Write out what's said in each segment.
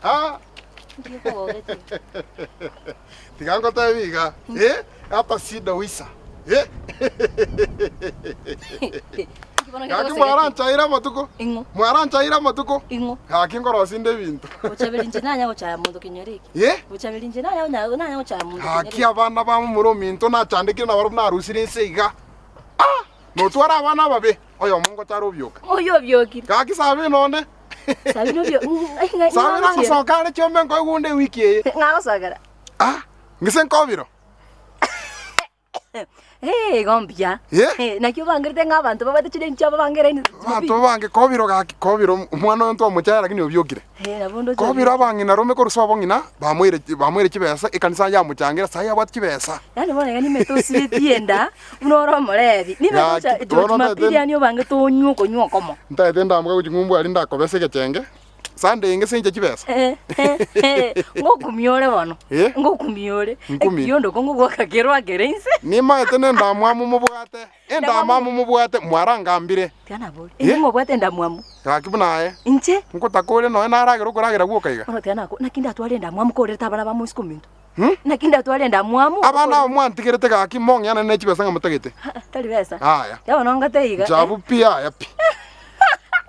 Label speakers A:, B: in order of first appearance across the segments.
A: Ah! Tiga ngotebi iga, eh, hata sida wisa. Eh. Gaki mwaranchaire amatuko.
B: Ing'o?
A: Mwaranchaire amatuko.
B: Ing'o?
A: Gaki nkorosia inde ebinto.
B: Bochaberi inche nanya gochaya monto kenyoro eke.
A: Eh?
B: Bochaberi inche nanya onya nanya gochaya monto kenyoro
A: Gaki
B: eke.
A: abana ba momura ominto nachandekire nabarobwo narusire inse iga. Ah! Notware abana ababe, oyomo ngochare obioka.
B: Oyio obiokire.
A: Gaki Sabina one.
B: Sabina obio ng'ai ng'ai
A: Sabina
B: ng'agochiera.
A: ngosoka are chiombe nkoigwa ewiki eye.
B: Ng'agosokera.
A: Ah! Ng'ise nkobiro.
B: Hee, igo mbuya.
A: Eh?
B: Eh, Naki obangerete ng'a abanto babwate chideni chiabo bangeraine
A: Abanto bange kobiro gaki kobiro omwana oyo ntwamochaya lakini obiokire.
B: Eh, nabo ndoche
A: Kobiro
B: obiokire.
A: abang'ina rome korwa sobo ng'ina bamoire bamoire chibesa ekanisa yamochangera sahi abwate chibesa.
B: Yaani bono iga nimete osibetie enda buna ore omorebi. Nimete
A: Gaki,
B: ocha
A: bono
B: Jumapili
A: ntaete-
B: yaani obangete onywe okonywa okomo.
A: Ntaete ndamoka gochia ng'umbu aria ndakobesa egechenge. Sunday enge sinche chibesa.
B: Ngokumia ore bono.
A: Eh?
B: Ngokumia ore.
A: Nkumie.
B: Ekiondo ko ngogoaka kerwa kere inse.
A: Nimaete nendamwamu mobwate, endamwamu mobwate, mwarangambire.
B: Tiga nabori.
A: Eh?
B: Inche ngobwate endamwamu.
A: Gaki buna aye,
B: Inche.
A: ngotaka ore nonya naragera okoragera gwoka iga.
B: Bono tiga nako naki ndatware endamwamu korerete abana ba moisiko ominto.
A: Hmm?
B: Naki ndatware endamwamu.
A: Abana aba mwantigerete gaki mong'eanane ne chibesa ng'a motagete.
B: Tari besa.
A: Aya.
B: Tiga bono ngote iga.
A: Nchabu pi aya pi.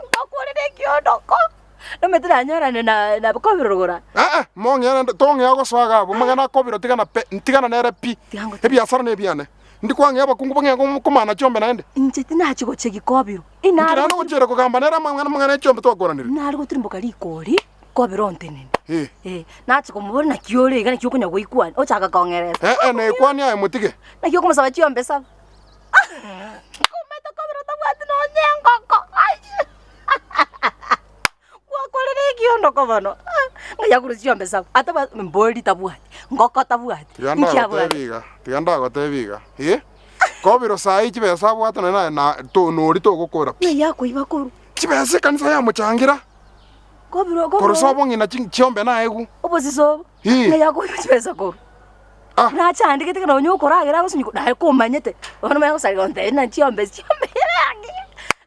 B: Ngokorera ekiondoko, nomanyete nanyorane na na kobirogora.
A: Ee, mong'ea naende tong'ea gosoa iga abwo, amang'ana akobirwa tigana pe, tigana nere pi.
B: Tiga ngote.
A: Ebiasara nebiane. Ndi kwang'ea abakungu bang'ee kom- komana chiombe naende.
B: Inche tinachi gochia kobirwa.
A: Inki
B: Inare
A: naende ogochiera kogamba nere amang'ana amang'ana e chiombe twakoranire?
B: Nare gotirimboka rikori, kobira ontenene.
A: Eh.
B: Eh, nachia komoboria naki ore iga naki okonya goikwana, ochaka kong'eresa.
A: Ee, naikwanie aye motige.
B: Naki okomosaba chiombe saba. Komete kobera otabwati nonye engoko. Ai! Gwakorire ekiondoko bono. Ng'ai akorwa chiombe saba? Ataba mbori tabwati, ngoko tabwati,
A: Tiga
B: nki
A: ndagotebi
B: abwate?
A: iga, tiga ndagotebi iga, eh, kobiro saii chibesa abwate nonye naye na to nori togokora pi.
B: Ng'ai akoiba korwa?
A: Chibesa ekanisa yamochangira,
B: Kobiro
A: korwa
B: kobiro
A: sobo ng'ina chi chiombe naegwe.
B: obosisa obo.
A: Ii.
B: Ng'ai akoiba chibesa korwa?
A: Ah.
B: Nachandegete ekero nonya okoragera agosinywa naye komanyete, bono omanye gosareka gontebia ng'a chiombe chiombe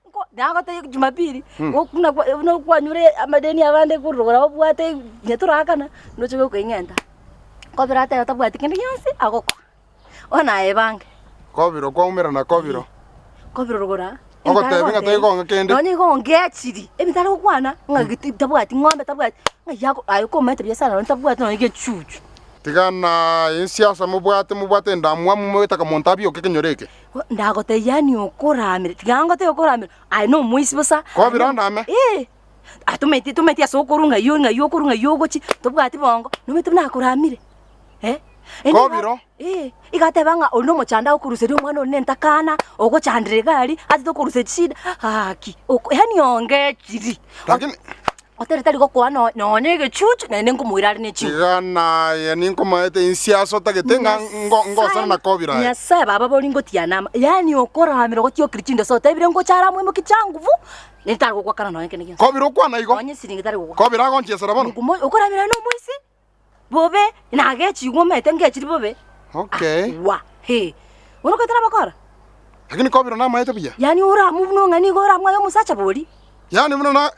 B: nko nagotebia jumapili, buna kwa buna kwanyure amadeni abande korwa obwate onye torakana, noche gokoing'enta. Kobera atebe tabwati kende gionsi, agokwa. Bono aye ebange.
A: Kobiro kwaumerana kobiro.
B: Kobiro rogora.
A: Ogotebi ng'a taigo ng'a kende.
B: Nonya igo ongechiri, ebinto are gokwana, ng'a geti tabwati ng'ombe tabwati, ng'a yako aye komanyete buya sana nonya tabwati nonya gechuchu.
A: Tiga na ensiasa mobwate mobwate endamwamu mogetaka monto abioke ekenyoro eke.
B: Ndagotebia yaani okoramire, tiga ngotebi okoramire, aye na omoisi bosa.
A: Kobira andame.
B: Eh, atometi tometi ase okorwa ng'ai ng'ai okorwa ng'ai ogochia, tobwati bongo, nomanyete buna akoramire. Eh,
A: Kobiro.
B: Eh, iga ateba ng'a oria nomochando agokoruseria omwana one nentakana, ogochandera egari, atete okorusia chishida, gaki, oko yaani ongechiri.
A: Lakini
B: Otari tari gokoa no- nonya egechuchu, naende nkomoira are ne chinguru.
A: tiga naye ninkomaete inse ase otagete ng'a ngo- ngosana na kobiro aye.
B: Nyasae baba bori ngotiana ama, yaani okoramera gotiokire chindoso otebire ngocha are amoimokie changuvu, nere tari gogoakana nonya kende gionsi.
A: Kobiro okwana igo,
B: Nonya esiringi tari gogoakana.
A: kobiro agonchiesera bono.
B: Mokumo okoramera nomoisi. Bobe, nagechigwe omanyete ngechiri bobe.
A: Okay.
B: Wa, he. Bono okonyete nabakora?
A: Lakini kobiro namaete buya.
B: Yaani oramwe buna ong'ani igo oramwe aye omosacha bori.
A: Yaani buna na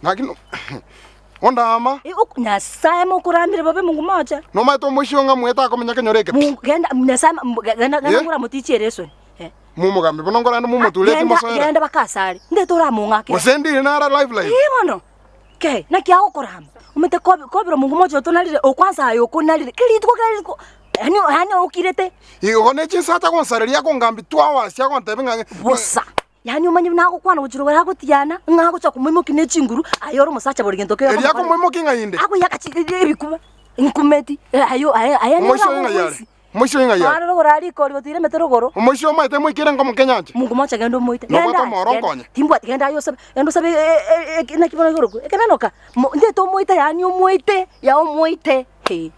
A: lakini ondaama.
B: Eh, ok Nyasaye mokoramire bobe Mungu mocha.
A: Nomaete omoisio ng'a mwete akomenya kenyoro eke pi.
B: Mungu genda Nyasaye ma- mbu- genda genda
A: Eh?
B: ngura motichi esoni. Eh.
A: Momogambi bono nkorende momotureti
B: Genda
A: mosoere.
B: genda bakasare. Ndete oramong'akera.
A: Gose ndire nara live live.
B: Eh bono. Kei, naki agokorama? Omanyete kobi kobera omonto moche otonarire, okwansa aye okonarire, kera rituko kera rituko, yaani yaani okirete.
A: Igo ne chinsacha agonsareria akongambia two hours agontebia ng'a
B: Bosa. Yaani omanye buna agokwana gochia rogoro agotiana, ng'a agocha komoimokia ne chinguru, aye ore omosacha bori gento kere
A: Erio akomoimokia ng'a inde.
B: Akoiyaka chi ebikuba, nkumeti, aye aye aye
A: Omoisio oyo ng'ai are? Omoisio oyo ng'ai are?
B: Are rogoro aria rikori gotiira emete rogoro.
A: Omoisio omaete moikere nkomoke nyancha.
B: Mungu mocha genda omoite.
A: Nobwate
B: Genda,
A: omoro
B: genda.
A: nkonye.
B: Timbwati genda aye osabe, genda osabe e- e- e- naki bono igoro ekemenoka. Mo ndete omoite yaani omoite, ya omoite eh.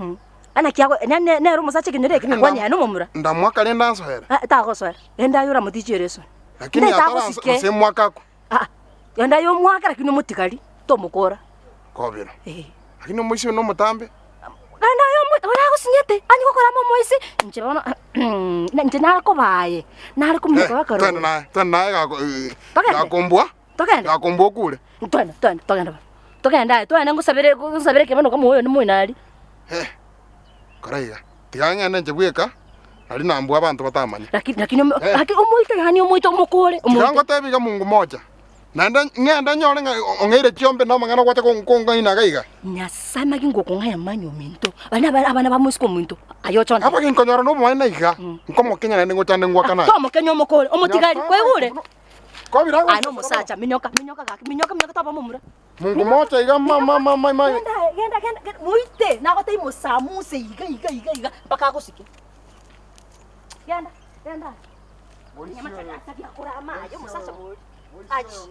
B: Mh. Naki ago ne- ne- nere omosacha ekenyoro eke,
A: Lakini
B: akwani
A: ndam-
B: aye nomomura.
A: Ndamwaka rende ansoere.
B: Ah, tagosoera, genda aye oramotichie ere esoni.
A: Lakini
B: Ndete
A: atara
B: agosike.
A: gose mwaka akwe.
B: Aa, genda aye omwake lakini omotigari, tomokora.
A: Kobera.
B: Eh.
A: Lakini omoisio nomotambe.
B: Genda aye omotigari. Omoigwe ore agosinyete, anye gokora amo omoisi, inche bono na inche nare koba aye, nare kominyoka
A: Eh,
B: bakare
A: twende
B: obo.
A: naye, twende naye gako eh,
B: Togende?
A: gakombua,
B: Togende?
A: gakombua okure.
B: Twende, twende, togende bono. Togende aye, twende ngosabere ngosabere ekebeno kama oyo moino aria.
A: Eh, kora iga, tiga ng'ende inche bweka, nari nambua abanto batamanye.
B: Lakini lakini omo
A: Eh.
B: lakini omoite yaani omoite omokore,
A: Tiga
B: omoite.
A: ngotebi iga Mungu moja, naende ng'ende nyore ng'a ong'eire chiombe na amang'ana ogwacha kong'aina iga iga.
B: Nyasae maki ngokong'aya manya ominto, baria nabare abana ba moiseke ominto, aye oche ontebi.
A: Aba ginkonyora nobomaene iga, nkomokenya naende ngochande ngwakane aye.
B: Tomokenya omokore, omotigari,
A: Nyasae
B: kwaigure?
A: Kobira
B: Aye nomosacha, minyoka, minyoka gaki, minyoka, minyoka toba momura.
A: Mungu mocha iga ma ma ma ma ma.
B: Genda aye, genda, genda, genda, moite, nagotebia mosamuse iga iga iga iga mpaka agosike. Genda, genda aye. Nyamacha akorama aye omosacha bori. Achi,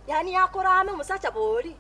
B: yaani akorame omosacha bori.